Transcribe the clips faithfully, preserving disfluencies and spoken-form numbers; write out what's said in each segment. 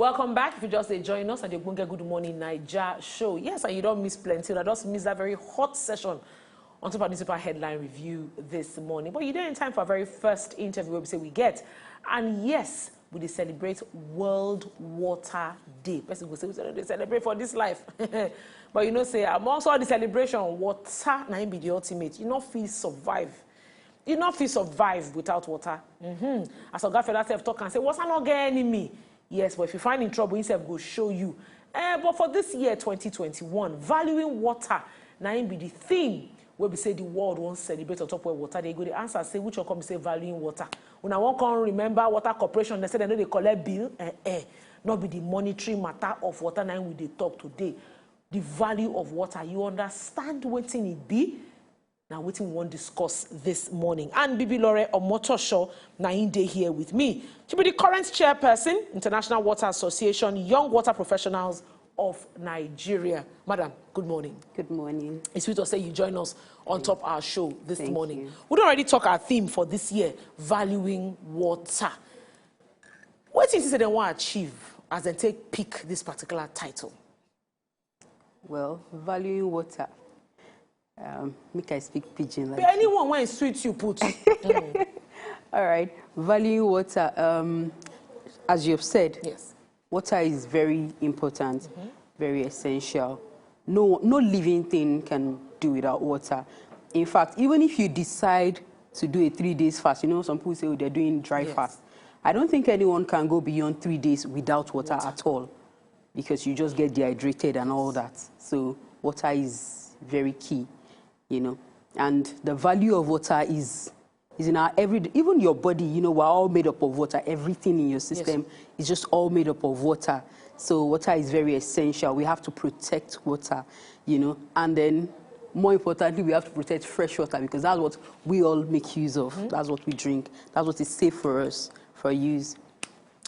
Welcome back. If you just dey join us on the Ogbonge Good Morning Naija show, yes, and you don't miss plenty. I just miss that very hot session on top of the super headline review this morning. But you dey in time for our very first interview wey we say we get. And yes, we dey celebrate World Water Day. Person go say, "We say they celebrate for this life." But you know, say amongst all the celebration, water na im be the ultimate. You no fit survive. You no fit survive without water. Mm-hmm. As Oga Fela sef talk and say, "Water no get enemy." Yes, but if you find in trouble, himself go show you. Eh, but for this year, twenty twenty-one, valuing water, na im be the theme wey be say the world wan celebrate on top of water. They go dey answer say, "Which one come say valuing water?" Una wan come remember water corporation, they say they no dey collect bill. Eh, eh. No be the monetary matter of water, na im we dey talk today. The value of water, you understand wetin e be? Na wetin we wan discuss this morning. And Bibi Lore Omotosho, na im dey here with me. She be the current chairperson, International Water Association, Young Water Professionals of Nigeria. Madam, good morning. Good morning. It's sweet to say you join us on top our show this Thank morning. You. We don already talk our theme for this year, valuing water. What do you say they want to achieve as they take pick this particular title? Well, valuing water. Um, make I speak pidgin like Anyone when it suits you, put. All right, valuing water. Um, as you have said, Yes. Water is very important, Mm-hmm. very essential. No, no living thing can do without water. In fact, even if you decide to do a three days fast, you know, some people say, "Oh, they're doing dry Yes. fast." I don't think anyone can go beyond three days without water at all, because you just get dehydrated and all that. So water is very key, you know. And the value of water is is in our every, even your body, you know, we're all made up of water. Everything in your system is just all made up of water. So water is very essential. We have to protect water, you know, and then more importantly, we have to protect fresh water, because that's what we all make use of. Mm-hmm. That's what we drink. That's what is safe for us for use.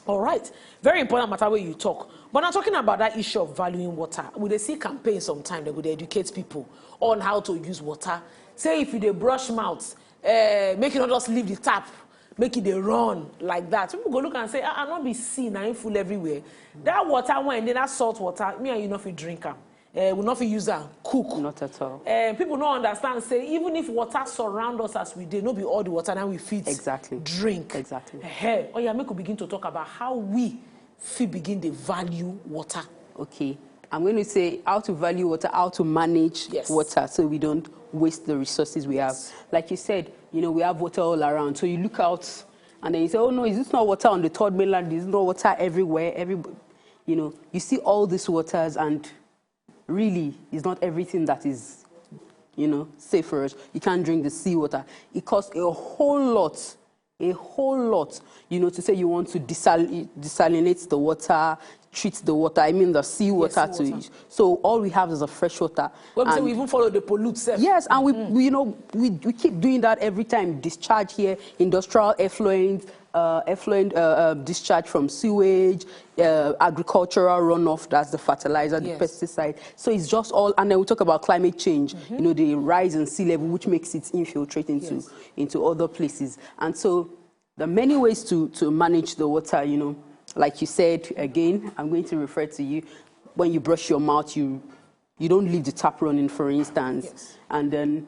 All right. Very important matter where you talk. But now, talking about that issue of valuing water, we dey see campaigns sometimes that would educate people on how to use water. Say if you dey brush mouth, uh, make you not just leave the tap, make it dey run like that. People go look and say, "Ah, I not be seen, I ain't full everywhere." That water when then that salt water, me and you not fit drink am. Uh, we not fit use am cook. Not at all. Uh, people no understand say even if water surround us as we dey, no be all the water now we fit Exactly. drink. Exactly. Hey, oh yeah, make we begin to talk about how we fit begin the value water. Okay. I'm going to say how to value water, how to manage Yes. water so we don't waste the resources we have. Like you said, you know, we have water all around. So you look out and then you say, "Oh no, is this not water on the third mainland? Is it not water everywhere?" Every, you know, you see all these waters, and really, it's not everything that is, you know, safe for us. You can't drink the sea water. It costs a whole lot, a whole lot, you know, to say you want to desal- desalinate the water, treat the water. I mean, the sea water sea to. Water. So all we have is the fresh water. When we say And we even follow the pollute self. Yes, and we, we, you know, we, we keep doing that every time. Discharge here, industrial effluent, uh, effluent uh, uh, discharge from sewage, uh, agricultural runoff, that's the fertilizer, Yes. The pesticide. So it's just all, and then we talk about climate change, you know, the rise in sea level, which makes it infiltrate into, Yes. into other places. And so there are many ways to, to manage the water, you know. Like you said, again, I'm going to refer to you. When you brush your mouth, you, you don't leave the tap running, for instance. Yes. And then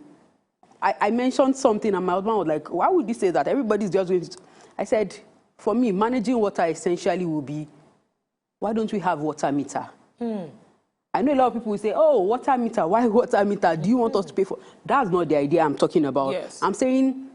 I, I mentioned something, and my husband was like, "Why would you say that? Everybody's just going to." I said, "For me, managing water essentially will be, why don't we have water meter?" I know a lot of people will say, "Oh, water meter, why water meter? Do you want us to pay for?" That's not the idea I'm talking about. Yes. I'm saying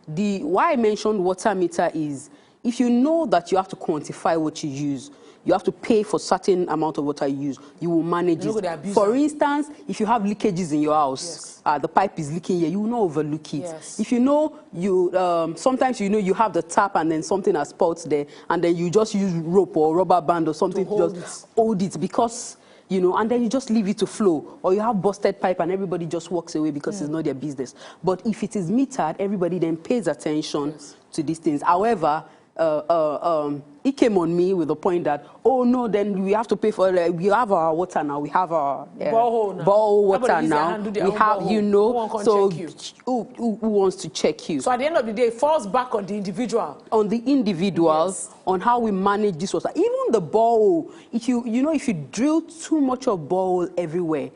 the why I mentioned water meter is if you know that you have to quantify what you use, you have to pay for certain amount of water you use, you will manage You no it. go dey abuse For am. Instance, if you have leakages in your house, Yes. Uh, the pipe is leaking here, you will not overlook it. Yes. If you know, you um, sometimes you know you have the tap and then something has spots there, and then you just use rope or rubber band or something To hold just hold it because you know, and then you just leave it to flow, or you have busted pipe and everybody just walks away because it's not their business. But if it is metered, everybody then pays attention Yes. to these things. However, uh, uh, um, He came on me with the point that, oh no, then we have to pay for, like, we have our water now, we have our uh, Borehole now. borehole Everybody water use their now. hand, do their We own have, borehole. you Who know, wan come so check you? who, who, who wants to check you? So at the end of the day, it falls back on the individual. On the individuals, on how we manage this water. Even the borehole, if you, you know, if you drill too much of borehole everywhere,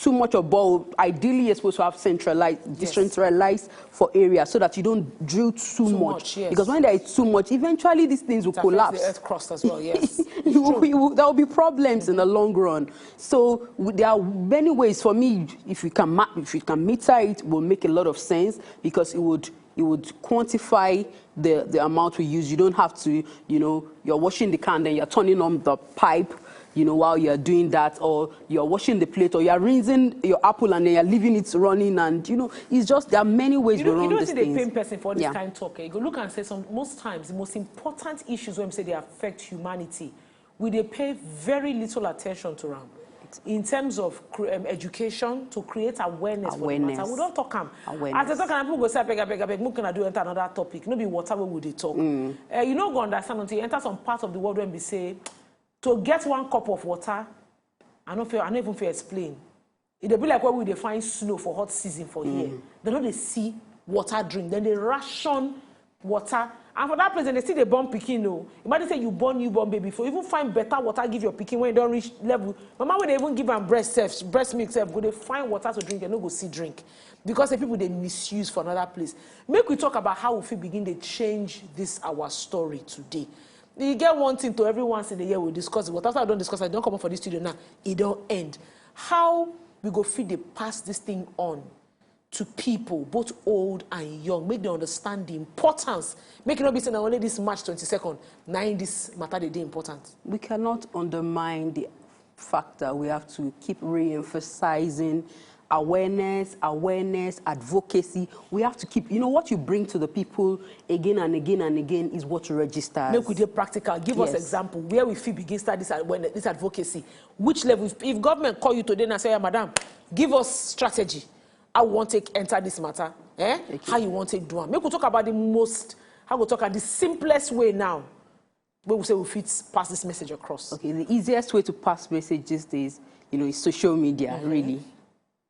too much of borehole, ideally you're supposed to have centralized, decentralized for areas so that you don't drill too, Too much. Much, yes. Because when there is too much, eventually these things will It affects collapse. The earth crust as well, yes. You, you, there will be problems in the long run. So w- there are many ways for me. If you can, ma- if you can meter it, it will make a lot of sense because it would, it would quantify the, the amount we use. You don't have to, you know, you're washing the can, then you're turning on the pipe, you know, while you're doing that, or you're washing the plate, or you're rinsing your apple and then you're leaving it running, and you know, it's just, there are many ways You we know, you run know these see the things. Pain person for this Yeah. Kind talk. Eh? You go look and say some, most times the most important issues when we say they affect humanity, we dey pay very little attention to them. In terms of cre- um, education, to create awareness, for the matter. Awareness. We don't talk am. Awareness. As I talk, and people go say, "Abeg, abeg, abeg, make una do enter another topic." No be water wey we dey talk. Mm. Eh, you no go understand until you enter some part of the world when we say, to get one cup of water, I no feel, I no even feel explain. It dey be like where we dey find snow for hot season for here. Mm. They no dey see water drink. Then they ration water. And for that place, they still dey born pikin o. Imagine say you born newborn baby. For even find better water, give your pikin when you don reach level. Mama wey dey even give am breast sef, breast milk sef, go dey find water to drink, they no go see drink. Because the people dey misuse for another place. Make we talk about how we fit begin dey change this our story today. You get one thing to every once in a year we discuss it. But after I don't discuss, I don't come up for this studio now. It don't end. How we go fit dey pass this thing on to people, both old and young, make they understand the importance. Make it not be saying only this March twenty-second, now in this matter they dey important. We cannot undermine the fact that we have to keep re-emphasizing awareness, awareness, advocacy. We have to keep, you know, what you bring to the people again and again and again is what registers. Make we dey practical. Give us Yes. Example where we fit begin start this ad- when this advocacy. Which level? If, if government call you today and say, "Yeah, madam, give us strategy. How we want take enter this matter? Eh? How you want take do am?" Make we talk about the most, how we talk about the simplest way now. Where we say we fit pass this message across. Okay, the easiest way to pass message these days, you know, is social media, really.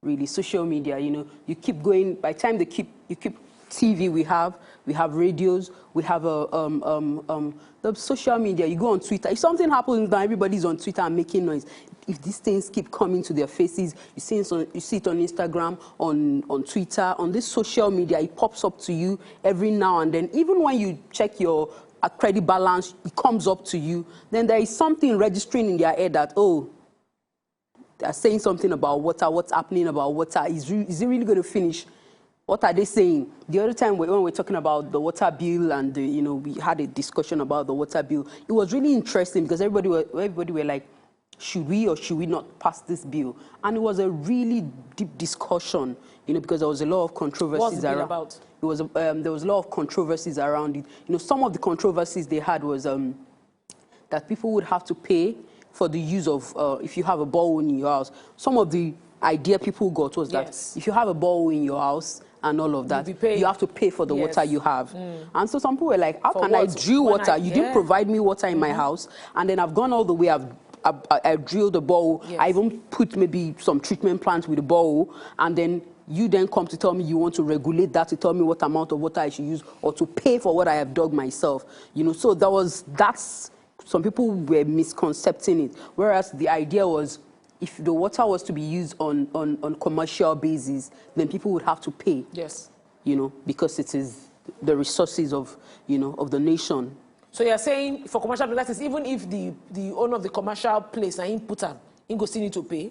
Really, social media, you know, you keep going, by the time they keep, you keep T V, we have, we have radios, we have a, um, um, um, the social media, you go on Twitter. If something happens now, everybody's on Twitter and making noise. If these things keep coming to their faces, you see it on, you see it on Instagram, on, on Twitter, on this social media, it pops up to you every now and then. Even when you check your uh, credit balance, it comes up to you. Then there is something registering in their head that, oh, they're saying something about water, what's happening about water, is, re- is it really going to finish? What are they saying? The other time when we were talking about the water bill and the, you know, we had a discussion about the water bill, it was really interesting because everybody were, everybody were like, should we or should we not pass this bill? And it was a really deep discussion, you know, because there was a lot of controversies What's the bill around. About? It was a- um, there was a lot of controversies around it. You know, some of the controversies they had was um, that people would have to pay for the use of uh, if you have a borehole in your house. Some of the idea people got was that Yes. If you have a borehole in your house and all of that, be paying. You have to pay for the Yes. Water you have. And so some people were like, how For can I what? drill When water? I- You yeah. Didn't provide me water in my house, and then I've gone all the way. I've I, I, I drilled the borehole. Yes. I even put maybe some treatment plants with the borehole, and then you then come to tell me you want to regulate that, to tell me what amount of water I should use or to pay for what I have dug myself. You know, so that was that's some people were misconcepting it. Whereas the idea was if the water was to be used on, on, on commercial basis, then people would have to pay. Yes. You know, because it is the resources of, you know, of the nation. So you're saying for commercial, that is, even if the the owner of the commercial place na him put am, he go still need to pay.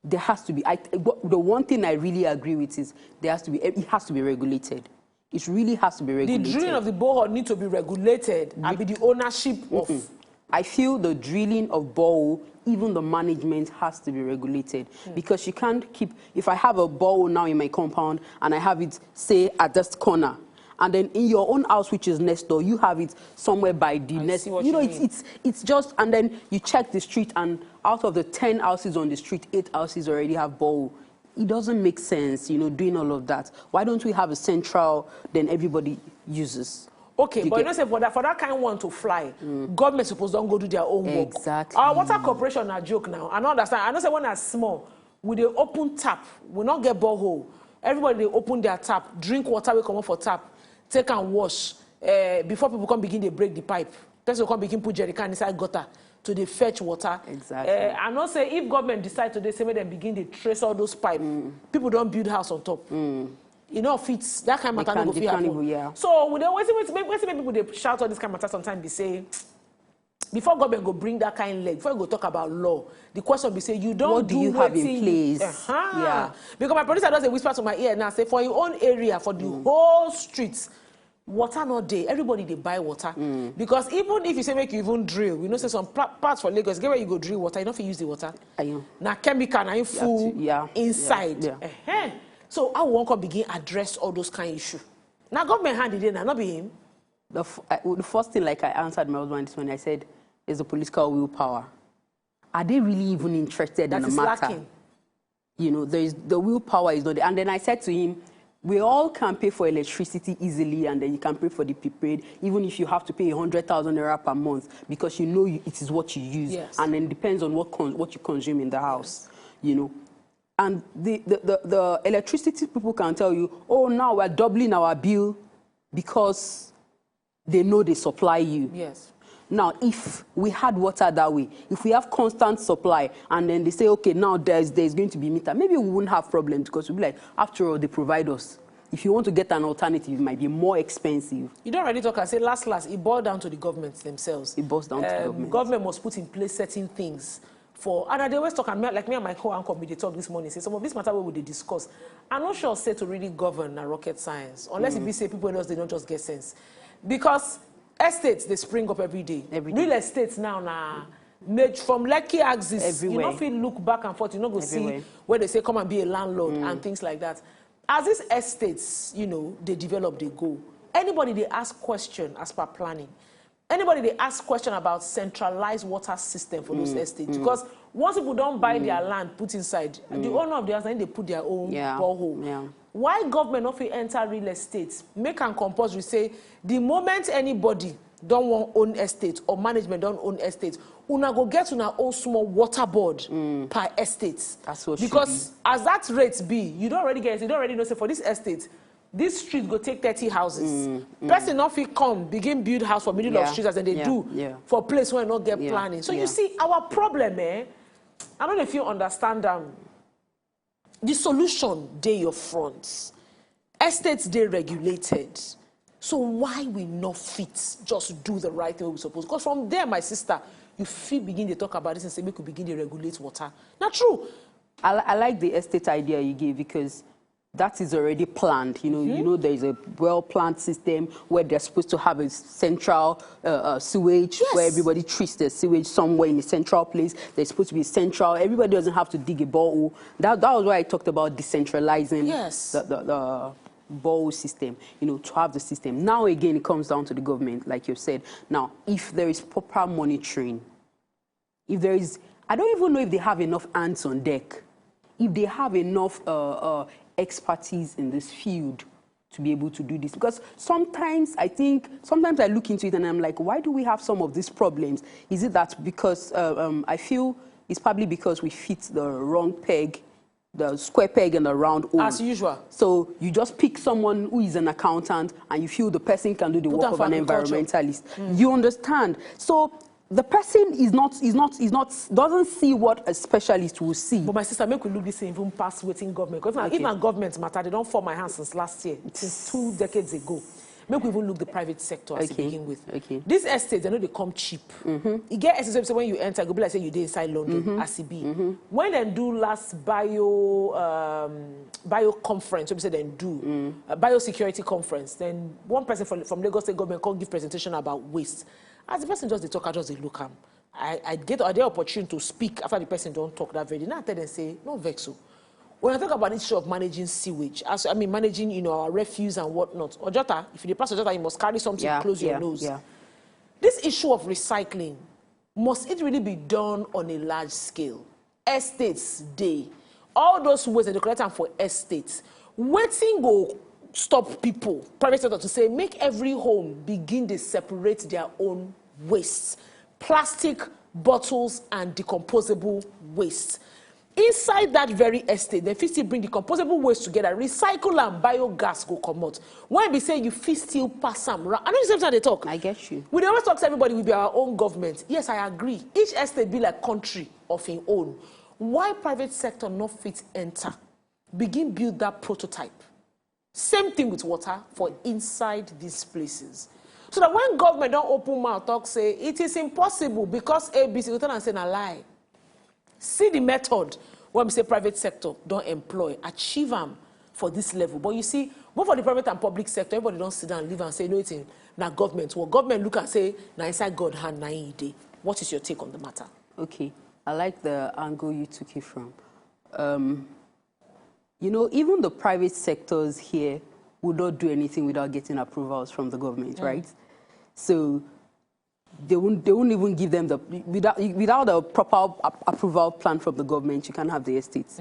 There has to be. I, the one thing I really agree with is there has to be. It has to be regulated. It really has to be The regulated. Drilling of the borehole need to be regulated and be the ownership of. I feel the drilling of borehole, even the management has to be regulated because you can't keep. If I have a borehole now in my compound and I have it say at this corner, and then in your own house, which is next door, you have it somewhere by the I next. See what You know, you it's, mean. it's it's just, and then you check the street, and out of the ten houses on the street, eight houses already have borehole. It doesn't make sense, you know, doing all of that. Why don't we have a central, then everybody uses? Okay, You but you get- know say for that for that kind one to fly, government suppose don go do their own work. Exactly. Our water corporation na joke now. I no understand. I know say when I small, we dey open tap. We no get borehole. Everybody dey open their tap, drink water wey comot for tap, take am wash. Uh, before people come begin dey break the pipe, person go come begin put jerry can inside gutter to dey fetch water. Exactly. Uh, I know say if government decide today say make dem begin dey trace all those pipe, people don build house on top. E no fit that kind matter no can- go they fit can't happen. Even, yeah. So we dey wetin wetin make wetin make people dey shout all this kind matter sometimes be say before government go bring that kind leg, before you go talk about law, the question be say you don What do you have in wetin place? Uh-huh. Yeah. Because my producer don dey whisper to my ear now say for your own area, for the whole street, water no dey. Everybody dey buy water. Because even if you say make you even drill, we know say some pla- parts for Lagos get where you go drill water, you no fit use the water. Ayo. Na chemical na im full yeah, inside. yeah. Uh-huh. So how we wan come begin address all those kind issue? Na government hand e dey na, no be him. The, f- I, the first thing, like I answered my husband this morning, I said, is the political willpower. Are they really even interested That in the is matter? Lacking. You know, there is the willpower is not there. And then I said to him, we all can pay for electricity easily, and then you can pay for the prepaid, even if you have to pay a hundred thousand naira per month because you know you, it is what you use, Yes. And then depends on what con- what you consume in the house, you know. And the, the, the, the electricity people can tell you, oh, now we're doubling our bill because they know they supply you. Yes. Now, if we had water that way, if we have constant supply, and then they say, okay, now there's there's going to be meter, maybe we wouldn't have problems because we'll be like, after all, they provide us. If you want to get an alternative, it might be more expensive. You don already talk and say last last, it boil down to the governments themselves. It boils down to Um, government. Government must put in place certain things for, and I dey always talk, and me, like me and my co-anchor, we dey talk this morning, say some of this matter wey we dey discuss, I'm not sure say to really govern na rocket science, unless e be say people wey just dey don just get sense. Because estates dey spring up every day. Every day. Real estate now na made from Lekki axis. You no Everywhere. Fit look back and forth. You no go see Everywhere. Where they say come and be a landlord and things like that. As these estates, you know, they develop, they go. Anybody they ask question as per planning. Anybody they ask question about centralized water system for those estates, because once people don't buy their land put inside, the owner of the house, then they put their own Yeah, borehole. Yeah. Why government no fit enter real estate, make am compulsory say the moment anybody don wan own estate or management don own estate, una go get una own small water board per estate. That's what should Because as that rate be, you don already get, you don already know say for this estate, this street go take thirty houses. Person no fit come begin build house for middle of Yeah, street as dem dey yeah, do yeah. For place wey no get Yeah, planning. So yeah. You see, our problem, eh? I don't know if you understand them. The solution dey your front. Estates dey regulated. So why we no fit just do the right thing we suppose? Because from there, my sister, you fit begin to talk about this and say, make we begin to regulate water. Not true. I, li- I like the estate idea you gave because that is already planned. You know, you know, there is a well-planned system where they're supposed to have a central uh, uh, sewage where Yes. Everybody treats the sewage somewhere in a central place. There's supposed to be central. Everybody doesn't have to dig a borehole. That that was why I talked about decentralizing Yes. the, the, the borehole system. You know, to have the system. Now again, it comes down to the government, like you said. Now, if there is proper monitoring, if there is, I don't even know if they have enough ants on deck, if they have enough uh, uh, expertise in this field to be able to do this. Because sometimes I think, sometimes I look into it and I'm like, why do we have some of these problems? Is it that because uh, um, I feel it's probably because we fit the wrong peg, the square peg and the round hole? As usual. So you just pick someone who is an accountant and you feel the person can do the Put work am of for an agriculture. Environmentalist. You understand? So the person is not is not is not doesn't see what a specialist will see. But my sister, make we look this thing even past waiting government. Because Okay. Even government matter, they don't fall my hands since last year, since two decades ago. Make we even look the private sector as Okay. To begin with. Okay. This estate, they know they come cheap. You get estate, so when you enter, go be like say you dey inside London, as e be. When they do last bio um, bio conference, so we say they do a biosecurity conference. Then one person from, from Lagos State government come give presentation about waste. As the person just dey talk, I just dey look am. I, I get I dey opportunity to speak after the person don't talk that very day. Now I tell them say, no vex o. When I talk about the issue of managing sewage, as I mean managing, you know, our refuse and whatnot. Ojota, if you dey pass Ojota, you must carry something Yeah, close your yeah, nose. Yeah. This issue of recycling, must it really be done on a large scale? Estates dey. All those waste dem dey collect am for estates. Wetin go stop people, private sector, to say make every home begin dey separate their own waste, plastic, bottles and decomposable waste. Inside that very estate, dem fit still bring decomposable waste together, recycle am, biogas go comot. When be say you fit still pass am round. I know the same thing I dey talk. I get you. We dey always talk say everybody will be our own government. Yes, I agree. Each estate be like country of im own. Why private sector no fit enter, begin build that prototype? Same thing with water for inside these places. So that when government don open mouth talk say it is impossible because A B C, we tell am say na lie. See the method wey be say private sector don employ, achieve am for this level. But you see, both for the private and public sector, everybody don sit down, leave and say, "No, it's in, na government." Well, government look and say, "Na inside God hand, na im e dey." What is your take on the matter? Okay, I like the angle you took it from. Um, you know, even the private sectors here would not do anything without getting approvals from the government, right? So they won't, they won't even give them the, without, without a proper ap- approval plan from the government, you can't have the estates.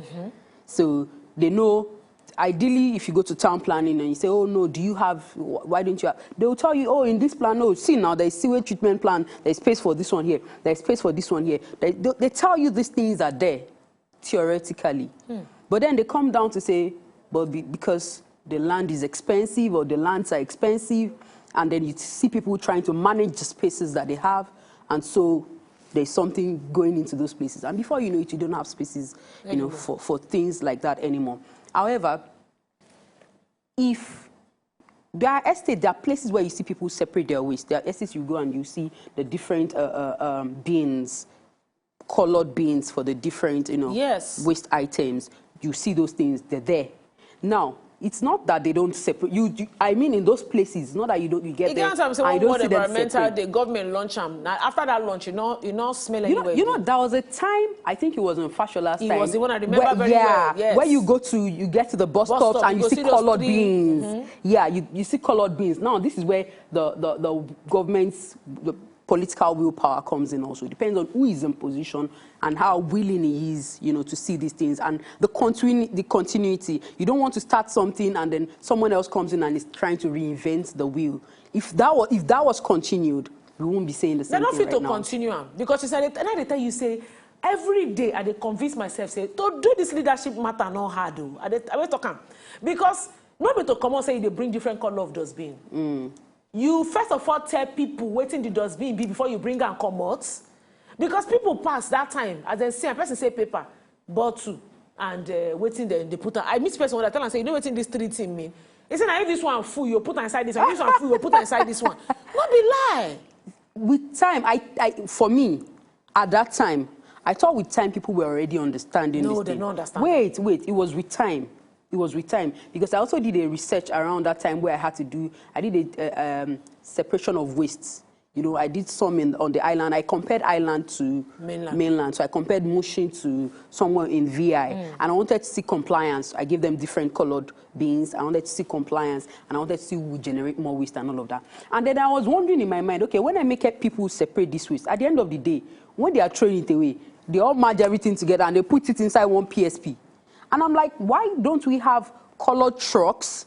So they know, ideally, if you go to town planning and you say, "Oh no, do you have, wh- why don't you have?" They will tell you, "Oh, in this plan, no, see now, there's sewage treatment plan, there's space for this one here, there's space for this one here." They, they, they tell you these things are there, theoretically. But then they come down to say, "But be, because the land is expensive or the lands are expensive," and then you see people trying to manage the spaces that they have, and so there's something going into those places. And before you know it, you don't have spaces, you know, for, for things like that anymore. However, if there are estates, there are places where you see people separate their waste. There are estates you go and you see the different uh, uh, um, bins, colored bins for the different, you know, Yes. waste items. You see those things, they're there. Now, it's not that they don't separate. You, you I mean, in those places, not that you don't, you get You there get what I'm and you saying? don't One see the them environmental separate. Day, government launch am. Now, after that launch, you know, you know, smell You know, anywhere. you know, there was a time, I think it was in Fashola last It time. was the one I remember where, very yeah, well, yes. Where you go to, you get to the bus, Bus stops stop, and you you go see see those colored three- bins. Yeah, you, you see colored bins. Now, this is where the, the, the government's, the political willpower comes in also. It depends on who is in position and how willing he is, you know, to see these things and the, continu- the continuity. You don't want to start something and then someone else comes in and is trying to reinvent the wheel. If that was, if that was continued, we won't be saying the They same don't thing fit right to now. Continue am because it's like, and I dey tell you say every day I dey convince myself say to do this leadership matter no hard o. I dey I dey talk am because no be to comot say you dey bring different color of dustbin. You first of all tell people wetin the dustbin be before you bring am comot, because people pass that time as dem see am, person say paper, bottle and uh, wetin dem dey put am. I meet person wey I tell am say, "You know wetin this three thing mean?" He say, "Na if this one full, you put am inside this one. If this one full, you put am inside this one." No be lie. With time, I, I for me, at that time, I thought with time people were already understanding No, this they thing. Don't understand. Wait, wait, it was with time. It was with time because I also did a research around that time where I had to do, I did a uh, um, separation of wastes. You know, I did some in, on the island. I compared island to Mainland. Mainland. So I compared Mushin to somewhere in V I. And I wanted to see compliance. I gave them different colored bins. I wanted to see compliance. And I wanted to see who would generate more waste and all of that. And then I was wondering in my mind, okay, when I make it, people separate this waste. At the end of the day, when they are throwing it away, they all merge everything together and they put it inside one P S P. And I'm like, why don't we have colored trucks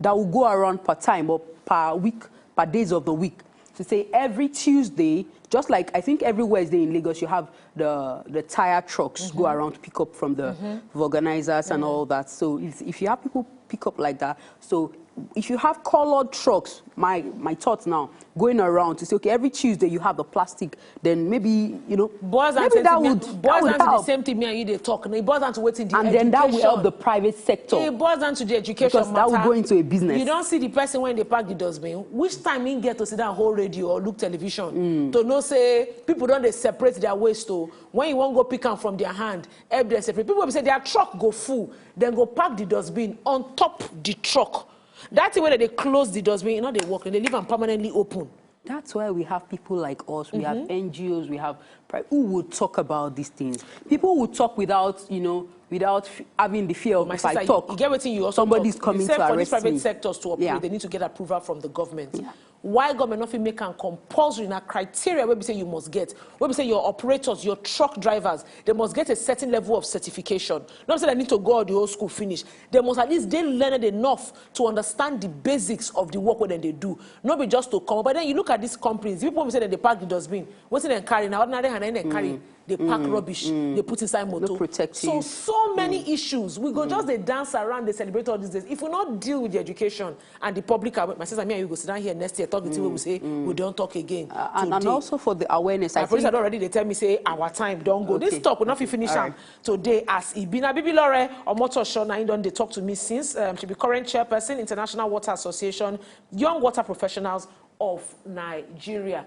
that will go around per time or per week, per days of the week? To say every Tuesday, just like I think every Wednesday in Lagos, you have the the tire trucks go around to pick up from the vulcanizers and all that. So if, if you have people pick up like that, so if you have colored trucks, my my thoughts now going around to say, okay, every Tuesday you have the plastic, then maybe, you know, Boys and maybe that same would thing, that boys would and the help. Same thing me and you dey talk. It boils down to wetin the And then that will help education. The private sector. It boils down to the education Because that will matter. Go into a business. You don't see the person when they pack the dustbin. Which time he get to sit down, hold radio or look television to know say people don't they separate their waste. So when you won't go pick am from their hand, help them separate. People will say their truck go full, then go pack the dustbin on top the truck. That thing when they close the dustbin, you know they work, they leave them permanently open. That's why we have people like us. We have N G Os. We have pri- who would talk about these things. People would talk without, you know, without f- having the fear of My if sister, I talk, you, you get wetin you also somebody's talk. Coming You said to for this arrest private me. Sectors to operate, Yeah. They need to get approval from the government. Yeah. Why government no fit make am compulsory? Na criteria wey be say you must get, wey be say your operators, your truck drivers, they must get a certain level of certification. No be say they need to go all the whole school finish. They must at least dey learned enough to understand the basics of the work wey dem dey do. No be just to come. But then you look at these companies, the people wey be say dem dey pack the dustbin, wetin dem carry? Na ordinary hand na im dem carry. They pack rubbish, they put inside motor. Protective. So, so many issues. We go just dey dance around, dey celebrate all these days. If we not deal with the education and the public awareness, my sister, me and you go sit down here next year, talk the thing wey we say we don't talk again. Uh, and, and Today. Also for the awareness, My I producer think don already dey tell me say our time don go. This Okay. Talk will not fit finish All am right. Today as e be. Na Bibi Lore Omotosho na im don dey talk to me since. Um, she be current chairperson, International Water Association, Young Water Professionals of Nigeria.